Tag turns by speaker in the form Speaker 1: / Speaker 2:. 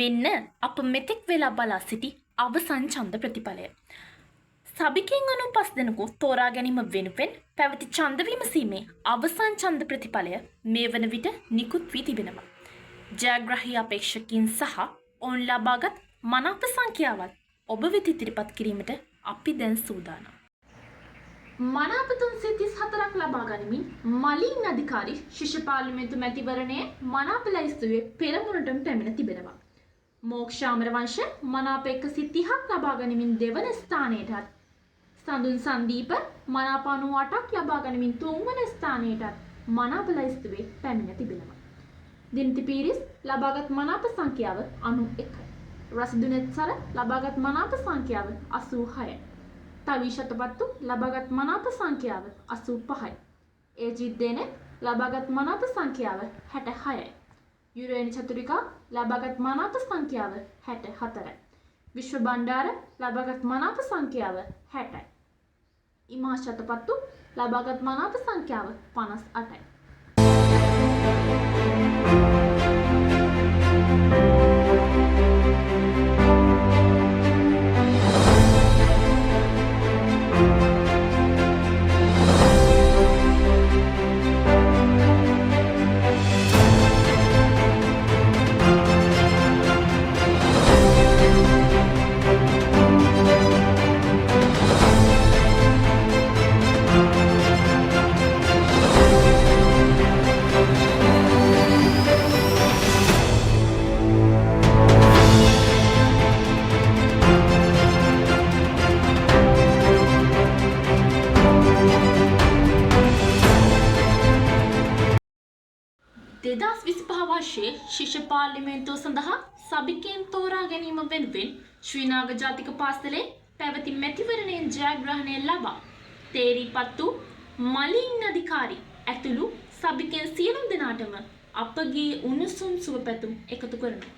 Speaker 1: මෙන්න අප මෙතෙක් වෙලා බලා සිටි අවසන් ඡන්ද ප්‍රතිඵලය. සභිකයින් 95 දෙනෙකු තෝරා ගැනීම වෙනුවෙන් පැවති ඡන්ද විමසීමේ අවසන් ඡන්ද ප්‍රතිඵලය මේ වන විට නිකුත් වී තිබෙනවා. ජයග්‍රාහී අපේක්ෂකයින් සහ ඔවුන් ලබාගත් මනාප සංඛ්‍යාවත් ඔබ වෙත ඉදිරිපත් කිරීමට අපි දැන් සූදානම්. මනාප 334ක් ලබා ගනිමින් මලින් අධිකාරී ශිෂ්‍ය පාර්ලිමේන්තු මැතිවරණයේ මනාප ලැයිස්තුවේ පෙරමුණටම පැමිණ තිබෙනවා. මෝක්ෂ අමරවංශ මනාප 130ක් ලබා ගනිමින් දෙවන ස්ථානයටත්, සඳුන් සංදීප මනාප 98ක් ලබා ගනිමින් තුන්වන ස්ථානයටත් මනාප ලැයිස්තුවේ පැමිණ තිබෙනවා. දිනිති පීරිස් ලබාගත් මනාප සංඛ්‍යාව 91යි. රසිදු නෙත්සර ලබාගත් මනාප සංඛ්‍යාව 86යි. තවීෂ අතපත්තු ලබාගත් මනාප සංඛ්‍යාව 85යි. ඒජිත් දේනෙත් ලබාගත් මනාප සංඛ්‍යාව 66යි. යුරේනි චතුරිකා ලබාගත් මනාප සංඛ්‍යාව 64යි. විශ්ව බණ්ඩාර ලබාගත් මනාප සංඛ්‍යාව 60යි. ඉමාෂ් අතපත්තු ලබාගත් මනාප සංඛ්‍යාව 58යි. 2025 වර්ෂයේ ශිෂ්‍ය පාර්ලිමේන්තුව සඳහා සභිකයන් තෝරා ගැනීම වෙනුවෙන් ශ්‍රී නාග ජාතික පාසලේ පැවති මැතිවරණයෙන් ජයග්‍රහණය ලබා තේරීපත් වූ මලින් අධිකාරී ඇතුළු සභිකයන් සියලුම දෙනාටම අපගේ උණුසුම් සුබ පැතුම් එකතු කරනවා.